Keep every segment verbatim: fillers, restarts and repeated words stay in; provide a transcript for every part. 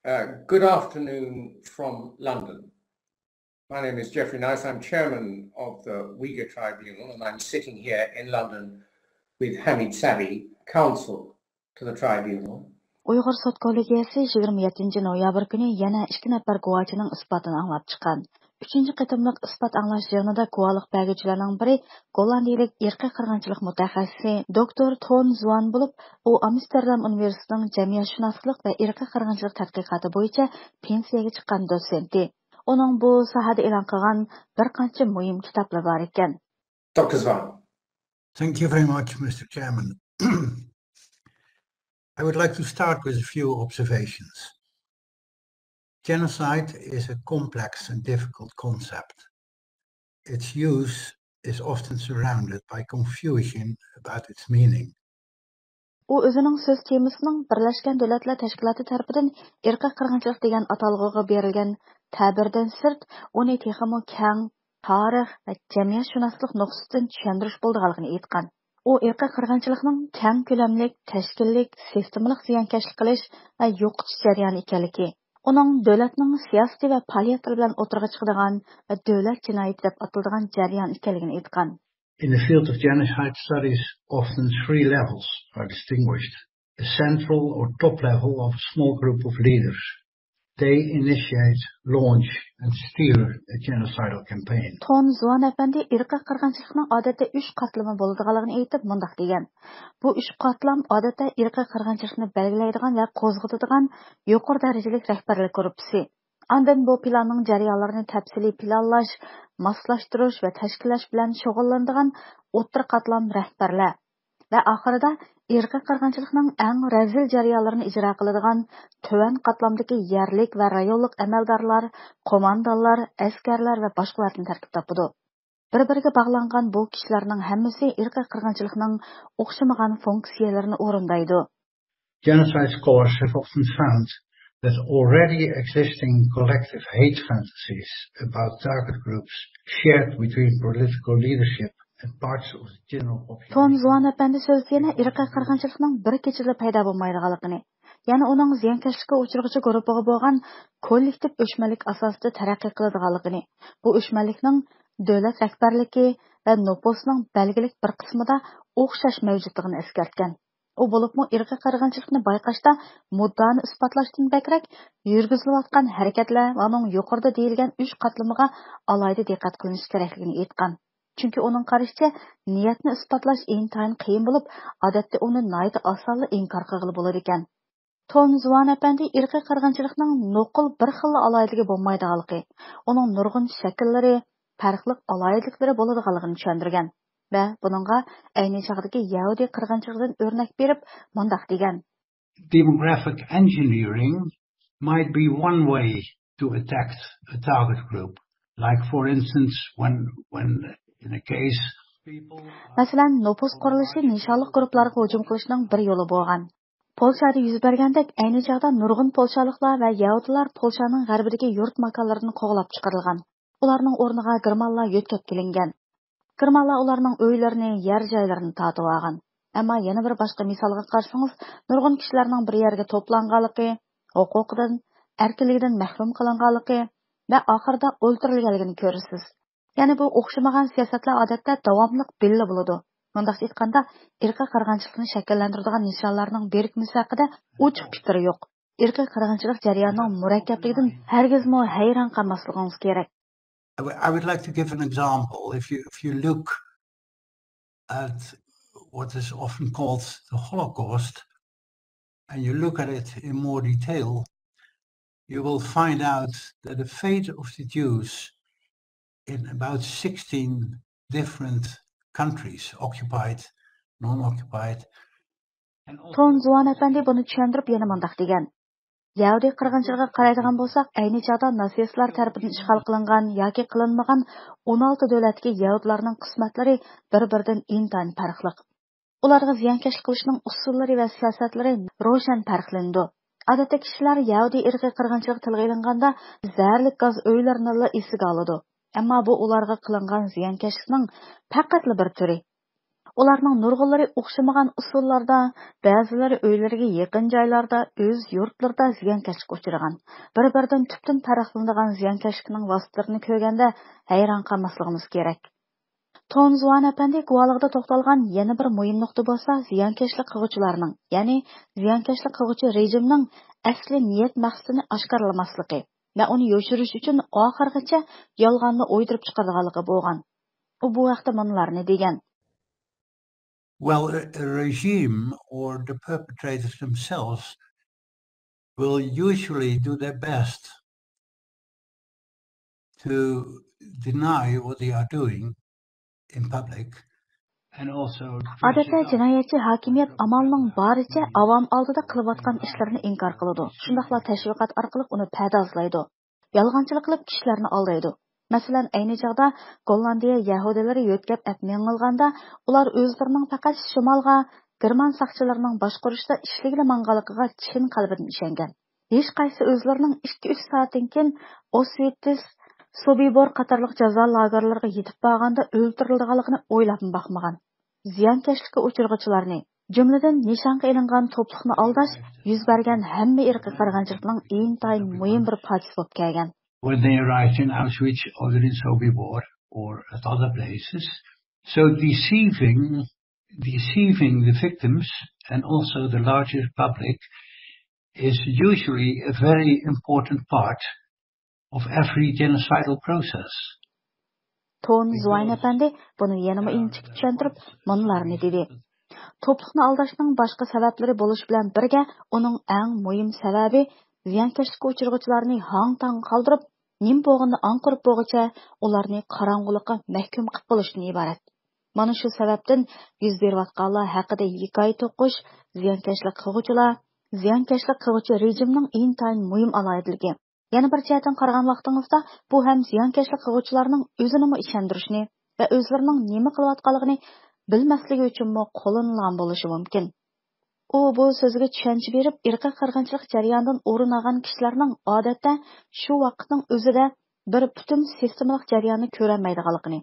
Uh, good afternoon from London. My name is Geoffrey Nice. I'm chairman of the Uyghur Tribunal, and I'm sitting here in London with Hamid Sabi, counsel to the tribunal. ئۇيغۇر سوت كوللېگىيەسى يىگىرمە يەتتىنچى نويابىر كۈنى يەنە ئىككى نەپەر گۇۋاچىنىڭ ئىسپاتىنى ئاڭلاپ چىققان. ئۈچىنچى قېتىملىق ئىسپات ئاڭلاش يىغىنىدا گۇۋاھلىق بەرگۈچىلەرنىڭ بىرى گوللاندىيىلىك ئىرقىي قىرغىنچىلىق مۇتەخەسسىسى دوكتور تون زۇۋان بولۇپ، ئۇ ئامستېردام ئۇنىۋېرسىتېتىنىڭ جەمئىيەتشۇناسلىق ۋە ئىرقىي قىرغىنچىلىق تەتقىقاتى بويىچە پېنسىيەگە چىققان دوتسېنتى. ئۇنىڭ بۇ ساھەدە ئېلان قىلغان بىر قانچە مۇھىم كىتابلىرى بار ئىكەن. دوكتور زۇۋان. Thank you very much, Mister Chairman. I would like to start with a few observations. Genocide is a complex and difficult concept. Its use is often surrounded by confusion about its meaning. ئۇ ئۆزىنىڭ سۆز تېمىسىنىڭ بىرلەشكەن دۆلەتلەر تەشكىلاتى تەرىپىدىن ئىرقىي قىرغىنچىلىق دېگەن ئاتالغۇغا بېرىلگەن تەبىردىن سىرت، ئۇنى تېخىمۇ كەڭ، تارىخ ۋە جەمئىيەتشۇناسلىق نۇقتىسىدىن چۈشەندۈرۈش بولىدىغانلىقىنى ئېيتقان. ئۇ ئىرقىي قىرغىنچىلىقنىڭ كەڭ كۆلەملىك، تەشكىللىك، سىستېمىلىق زىيانكەشلىك قىلىش ۋە يوقىتىش جەريانى ئىكەنلىكى، ئۇنىڭ دۆلەتنىڭ سىياسىتى ۋە پائالىيەتلىرى بىلەن ئوتتۇرىغا چىقىدىغان ۋە دۆلەت جىنايىتى دەپ ئاتىلىدىغان جەريان ئىكەنلىكىنى ئېيتقان. In the field of genocide studies, often three levels are distinguished. A central or top level of a small group of leaders. They initiate, launch and steer a genocidal campaign. تون زۇۋان ئەپەندى ئىرقىي قىرغىنچىلىقنىڭ ئادەتتە ئۈچ قاتلىمى بولىدىغانلىقىنى ئېيتىپ مۇنداق دېگەن: بۇ ئۈچ قاتلام ئادەتتە ئىرقىي قىرغىنچىلىقنى بەلگىلەيدىغان ۋە قوزغىتىدىغان يۇقىرى دەرىجىلىك رەھبەرلىك گۇرۇپپىسى. ئاندىن بۇ پىلاننىڭ جەريانلىرىنى تەپسىلىي پىلانلاش، ماسلاشتۇرۇش ۋە تەشكىللەش بىلەن شۇغۇللىنىدىغان ئوتتۇرا قاتلام رەھبەرلەر ۋە ئاخىرىدا ئىرقىي قىرغىنچىلىقنىڭ ئەڭ رەزىل جەريانلىرىنى ئىجرا قىلىدىغان تۆۋەن قاتلامدىكى يەرلىك ۋە رايونلۇق ئەمەلدارلار، قوماندانلار، ئەسكەرلەر ۋە باشقىلاردىن تەركىب تاپىدۇ. بىر-بىرىگە باغلانغان بۇ كىشىلەرنىڭ ھەممىسى ئىرقىي قىرغىنچىلىقنىڭ ئوخشىمىغان فۇنكسىيەلىرىنى ئورۇندايدۇ. Genocide scholars have often found that already existing collective hate fantasies about target groups shared between political leadership and parts of the general population. تون زۇۋان ئەپەندى سۆزىدە يەنە ئىرقىي قىرغىنچىلىقنىڭ بىر كېچىدىلا پەيدا بولمايدىغانلىقىنى، يەنە ئۇنىڭ زىيانكەشلىككە ئۇچرىغۇچى گۇرۇپپىغا بولغان كوللېكتىپ ئۆچمەنلىك ئاساسىدا تەرەققىي قىلىدىغانلىقىنى، بۇ ئۆچمەنلىكنىڭ دۆلەت رەھبەرلىكى ۋە نوپۇسنىڭ بەلگىلىك بىر قىسمىدا ئوخشاش مەۋجۇتلۇقىنى ئەسكەرتكەن. ئۇ بولۇپمۇ ئىرقىي قىرغىنچىلىقنى بايقاشتا مۇددىئانى ئىسپاتلاشتىن بەكرەك يۈرگۈزۈلۈۋاتقان ھەرىكەتلەر ۋە ئۇنىڭ يۇقىرىدا دېيىلگەن ئۈچ قاتلىمىغا ئالاھىدە دىققەت قىلىنىشى كېرەكلىكىنى ئېيتقان. چۈنكى ئۇنىڭ قارىشىچە، نىيەتنى ئىسپاتلاش ئىنتايىن قىيىن بولۇپ، ئادەتتە ئۇنى ناھايىتى ئاسانلا ئىنكار قىلغىلى بولىدىكەن. تون زۇۋان ئەپەندى ئىرقىي قىرغىنچىلىقنىڭ نوقۇل بىر خىللا ئالاھىدىلىكى بولمايدىغانلىقى، ئۇنىڭ نۇرغۇن شەكىللىرى، پەرقلىق ئالاھىدىلىكلىرى بولىدىغانلىقىنى چۈشەندۈرگەن ۋە بۇنىڭغا ئەينى چاغدىكى يەھۇدىي قىرغىنچىلىقىدىن ئۆرنەك بېرىپ مۇنداق دېگەن. Demographic engineering might be one way to attack a target group. Like, for instance, when, when in a case people مەسىلەن، نوپۇس قۇرۇلۇشى نىشانلىق گۇرۇپپىلارغا ھۇجۇم قىلىشنىڭ بىر يولى بولغان. پولشادا يۈز بەرگەندەك، ئەينى چاغدا نۇرغۇن پولشالىقلار ۋە يەھۇدىيلار پولشانىڭ غەربىدىكى يۇرت ماكانلىرىدىن قوغلاپ چىقىرىلغان. ئۇلارنىڭ ئورنىغا گېرمانلار يۆتكەپ كېلىنگەن. گېرمانلار ئۇلارنىڭ ئۆيلىرىنى، يەر جايلىرىنى تارتىۋالغان. ئەمما يەنە بىر باشقا مىسالغا قارىسىڭىز، نۇرغۇن كىشىلەرنىڭ بىر يەرگە توپلانغانلىقى، ھوقۇقىدىن، ئەركىنلىكىدىن مەھرۇم قىلىنغانلىقى ۋە ئاخىرىدا ئۆلتۈرۈلگەنلىكىنى كۆرىسىز. يەنى بۇ ئوخشىمىغان سىياسەتلەر ئادەتتە داۋاملىق بىللە بولىدۇ. مۇنداقچە ئېيتقاندا، ئىرقىي قىرغىنچىلىقنى شەكىللەندۈرىدىغان نىشانلارنىڭ بىرىكمىسى ھەققىدە ئوچۇق پىكىر يوق. ئىرقىي قىرغىنچىلىق جەريانىنىڭ مۇرەككەپلىكىدىن ھەرگىزمۇ ھەيران قالماسلىقىڭىز كېرەك. I would, I would like to give an example. If you, if you look at what is often called the Holocaust, and you look at it in more detail, you will find out that the fate of the Jews in about sixteen different countries, occupied, non-occupied, and also تون زۇۋان ئەپەندى بۇنى چۈشەندۈرۈپ يەنە مۇنداق دېگەن: يەھۇدىي قىرغىنچىلىقىغا قارايدىغان بولساق، ئەينى چاغدا ناتسىستلار تەرىپىدىن ئىشغال قىلىنغان ياكى قىلىنمىغان ئون ئالتە دۆلەتتىكى يەھۇدىيلارنىڭ قىسمەتلىرى بىر-بىرىدىن ئىنتايىن پەرقلىق. ئۇلارغا زىيانكەشلىك قىلىشنىڭ ئۇسۇللىرى ۋە سىياسەتلىرى روشەن پەرقلىنىدۇ. ئادەتتە كىشىلەر يەھۇدىي ئىرقىي قىرغىنچىلىقى تىلغا ئېلىنغاندا زەھەرلىك گاز ئۆيلىرىنىلا ئېسىگە ئالىدۇ. ئەمما بۇ ئۇلارغا قىلىنغان زىيانكەشلىكنىڭ پەقەتلا بىر تۈرى. ئۇلارنىڭ نۇرغۇنلىرى ئوخشىمىغان ئۇسۇللاردا، بەزىلىرى ئۆيلىرىگە يېقىن جايلاردا، ئۆز يۇرتلىرىدا زىيانكەشلىككە ئۇچرىغان. بىر-بىرىدىن تۈپتىن پەرقلىنىدىغان زىيانكەشلىكنىڭ ۋاسىتىلىرىنى كۆرگەندە ھەيران قالماسلىقىمىز كېرەك. تون زۇۋان ئەپەندى گۇۋاھلىقىدا توختالغان يەنە بىر مۇھىم نۇقتا بولسا زىيانكەشلىك قىلغۇچىلارنىڭ، يەنى زىيانكەشلىك قىلغۇچى رېجىمنىڭ ئەسلى نىيەت مەقسىتىنى ئاشكارىلىماسلىقى ۋە ئۇنى يوشۇرۇش ئۈچۈن ئاخىرغىچە يالغاننى ئويدۇرۇپ چىقىرىدىغانلىقى بولغان. ئۇ بۇ ھەقتە مۇنۇلارنى دېگەن. Well, a a regime or the perpetrators themselves will usually do their best to deny what they are doing in public and also ئادەتتە جىنايەتچى ھاكىمىيەت ئامالىنىڭ بارىچە ئاۋام ئالدىدا قىلىۋاتقان ئىشلىرىنى ئىنكار قىلىدۇ، شۇنداقلا تەشۋىقات ئارقىلىق ئۇنى پەدازىلايدۇ. يالغانچىلىق قىلىپ كىشىلەرنى ئالدايدۇ. مەسىلەن، ئەينى چاغدا گوللاندىيە يەھۇدىيلىرى يۆتكەپ ئەپ مېڭىلغاندا، ئۇلار ئۆزلىرىنىڭ پەقەت شىمالغا گېرمان ساقچىلىرىنىڭ باشقۇرۇشىدا ئىشلىگىلى ماڭغانلىقىغا چىن قەلبىدىن ئىشەنگەن. ھېچقايسى ئۆزلىرىنىڭ ئىككى-ئۈچ سائەتتىن كېيىن ئوسۋىتس، سوبىبور قاتارلىق جازا لاگېرلىرىغا يېتىپ بارغاندا ئۆلتۈرۈلىدىغانلىقىنى ئويلاپمۇ باقمىغان. زىيانكەشلىككە ئۇچرىغۇچىلارنى، جۈملىدىن نىشانغا ئېلىنغان توپلۇقنى ئالداش يۈز بەرگەن ھەممە ئىرقىي قىرغىنچىلىقنىڭ ئىنتايىن مۇھىم بىر پارچىسى بولۇپ كەلگەن. When they arrived in Auschwitz or in Sobibor or at other places. So deceiving, deceiving the victims and also the larger public is usually a very important part of every genocidal process. تون زۇۋان ئەپەندى بۇنى يەنىمۇ ئىنچىكە چۈشەندۈرۈپ، مۇنۇلارنى دېدى. توپلۇقنى ئالداشنىڭ باشقا سەۋەبلىرى بولۇشى بىلەن بىرگە، ئۇنىڭ ئەڭ مۇھىم سەۋەبى زىيانكەشلىككە ئۇچرىغۇچىلارنى ھاڭ-تاڭ قالدۇرۇپ، نېمە بولغىنىنى ئاڭقىرىپ بولغۇچە ئۇلارنى قاراڭغۇلۇققا مەھكۇم قىلىپ بولۇشتىن ئىبارەت. مانا شۇ سەۋەبتىن يۈز بېرىۋاتقانلار ھەققىدە ھېكايە توقۇش، زىيانكەشلىك قىلغۇچىلار، زىيانكەشلىك قىلغۇچى رېجىمنىڭ ئىنتايىن مۇھىم ئالاھىدىلىكى. يەنە بىر جەھەتتىن قارىغان ۋاقتىڭىزدا، بۇ ھەم زىيانكەشلىك قىلغۇچىلارنىڭ ئۆزىنىمۇ ئىشەندۈرۈشنى ۋە ئۆزلىرىنىڭ نېمە قىلىۋاتقانلىقىنى بىلمەسلىكى ئۈچۈنمۇ قوللىنىلغان بولۇشى مۇمكىن. ئۇ بۇ سۆزىگە چۈشەنچە بېرىپ، ئىرقىي قىرغىنچىلىق جەريانىدىن ئورۇن ئالغان كىشىلەرنىڭ ئادەتتە شۇ ۋاقىتنىڭ ئۆزىدە بىر پۈتۈن سىستېمىلىق جەرياننى كۆرەلمەيدىغانلىقىنى،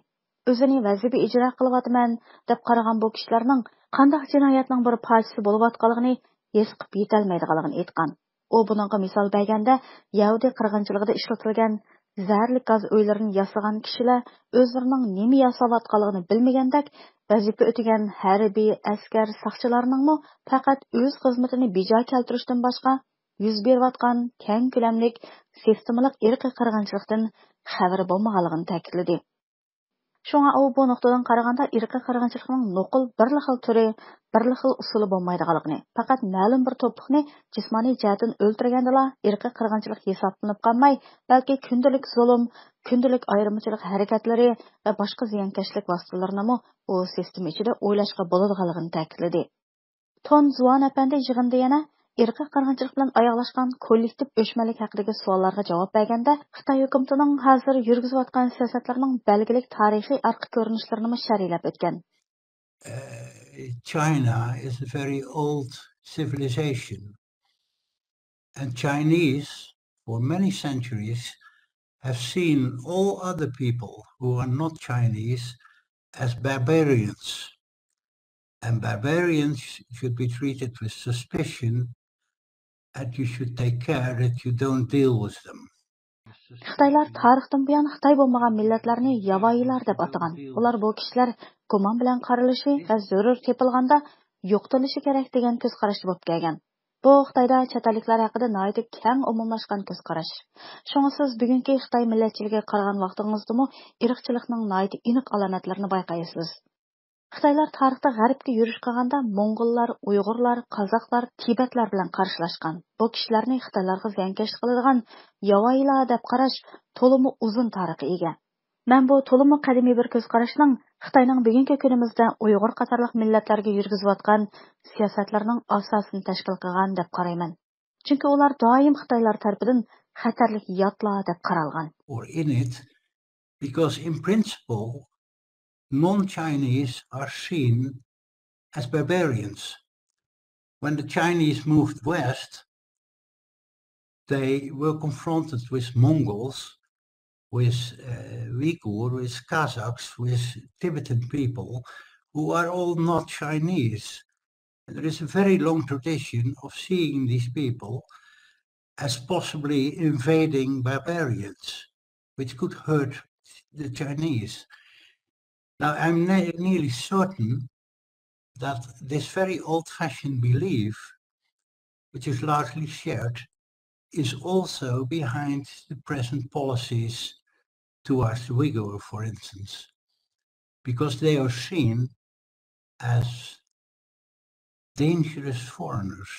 ئۆزىنى ۋەزىپە ئىجرا قىلىۋاتىمەن دەپ قارىغان بۇ كىشىلەرنىڭ قانداق جىنايەتنىڭ بىر پارچىسى بولۇۋاتقانلىقىنى ھېس قىلىپ يېتەلمەيدىغانلىقىنى ئېيتقان. ئۇ بۇنىڭغا مىسال بەرگەندە، يەھۇدىي قىرغىنچىلىقىدا ئىشلىتىلگەن زەھەرلىك گاز ئۆيلىرىنى ياسىغان كىشىلەر ئۆزلىرىنىڭ نېمە ياساۋاتقانلىقىنى بىلمىگەندەك، ۋەزىپە ئۆتىگەن ھەربىي، ئەسكەر، ساقچىلارنىڭمۇ پەقەت ئۆز خىزمىتىنى بىجا كەلتۈرۈشتىن باشقا يۈز بېرىۋاتقان كەڭ كۆلەملىك سىستېمىلىق ئىرقىي قىرغىنچىلىقتىن خەۋىرى بولمىغانلىقىنى تەكىتلىدى. شۇڭا ئۇ بۇ نۇقتىدىن قارىغاندا ئىرقىي قىرغىنچىلىقنىڭ نوقۇل بىرلا خىل تۈرى، بىرلا خىل ئۇسۇلى بولمايدىغانلىقىنى، پەقەت مەلۇم بىر توپلۇقنى جىسمانىي جەھەتتىن ئۆلتۈرگەندىلا ئىرقىي قىرغىنچىلىق ھېسابلىنىپ قالماي، بەلكى كۈندىلىك زۇلۇم، كۈندىلىك ئايرىمىچىلىق ھەرىكەتلىرى ۋە باشقا زىيانكەشلىك ۋاسىتىلىرىنىمۇ بۇ سىستېما ئىچىدە ئويلاشقا بولىدىغانلىقىنى تەكىتلىدى. تون زۇۋان ئەپەندى يىغىندا يەنە ئىرقىي قىرغىنچىلىق بىلەن ئاياغلاشقان كوللېكتىپ ئۆچمەنلىك ھەققىدىكى سوئاللارغا جاۋاب بەرگەندە، خىتاي ھۆكۈمىتىنىڭ ھازىر يۈرگۈزۈۋاتقان سىياسەتلىرىنىڭ بەلگىلىك تارىخىي ئارقا كۆرۈنۈشلىرىنىمۇ شەرھلەپ ئۆتكەن. Uh, China is a very old civilization, and Chinese, for many centuries, have seen all other people who are not Chinese as barbarians. And barbarians should be treated with suspicion, and you should take care that you don't deal with them. خىتايلار تارىختىن بۇيان خىتاي بولمىغان مىللەتلەرنى ياۋايىلار دەپ ئاتىغان. ئۇلار بۇ كىشىلەر گۇمان بىلەن قارىلىشى ۋە زۆرۈر تېپىلغاندا يوقىتىلىشى كېرەك دېگەن كۆز قاراشتا بولۇپ كەلگەن. بۇ خىتايدا چەت ئەللىكلەر ھەققىدە ناھايىتى كەڭ ئومۇملاشقان كۆز قاراش. شۇڭا سىز بۈگۈنكى خىتاي مىللەتچىلىكىگە قارىغان ۋاقتىڭىزدىمۇ ئىرقچىلىقنىڭ ناھايىتى ئېنىق ئالامەتلىرىنى بايقايسىز. خىتايلار تارىختا غەربكە يۈرۈش قىلغاندا موڭغۇللار، ئۇيغۇرلار، قازاقلار، تىبەتلەر بىلەن قارشىلاشقان. بۇ كىشىلەرنى خىتايلارغا زىيانكەشلىك قىلىدىغان ياۋايىلار دەپ قاراش تولىمۇ ئۇزۇن تارىخقا ئىگە. مەن بۇ تولىمۇ قەدىمىي بىر كۆز قاراشنىڭ خىتاينىڭ بۈگۈنكى كۈنىمىزدە ئۇيغۇر قاتارلىق مىللەتلەرگە يۈرگۈزۈۋاتقان سىياسەتلىرىنىڭ ئاساسىنى تەشكىل قىلغان دەپ قارايمەن. چۈنكى ئۇلار دائىم خىتايلار تەرىپىدىن خەتەرلىك ياتلار دەپ قارالغان. Or in it, because in principle, non-Chinese are seen as barbarians. When the Chinese moved west, they were confronted with Mongols, with uh, Uyghur, with Kazakhs, with Tibetan people, who are all not Chinese. There is a very long tradition of seeing these people as possibly invading barbarians, which could hurt the Chinese. Now, I'm ne- nearly certain that this very old fashioned belief, which is largely shared, is also behind the present policies towards the Uyghur, for instance, because they are seen as dangerous foreigners.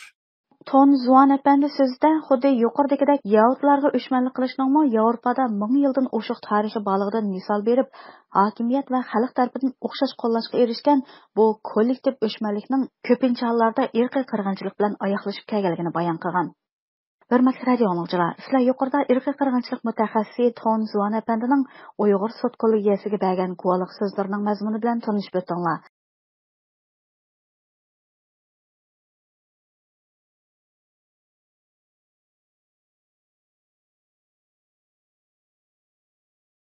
تون زۇۋان ئەپەندى سۆزىدە خۇددى يۇقىرىدىكىدەك ياۋۇتلارغا ئۆچمەنلىك قىلىشنىڭمۇ ياۋروپادا مىڭ يىلدىن ئوشۇق تارىخى بارلىقىدىن مىسال بېرىپ، ھاكىمىيەت ۋە خەلق تەرىپىدىن ئوخشاش قوللاشقا ئېرىشكەن بۇ كوللېكتىپ ئۆچمەنلىكنىڭ كۆپىنچە ھاللاردا ئىرقىي قىرغىنچىلىق بىلەن ئاياغلىشىپ كەلگەنلىكىنى بايان قىلغان. ھۆرمەتلىك رادىئو ئاڭلىغۇچىلار، سىلەر يۇقىرىدا ئىرقىي قىرغىنچىلىق مۇتەخەسسىسى تون زۇۋان ئەپەندىنىڭ ئۇيغۇر سوت كوللېگىيەسىگە بەرگەن گۇۋاھلىق سۆزلىرىنىڭ مەزمۇنى بىلەن تونۇشۇپ ئۆتتۈڭلار.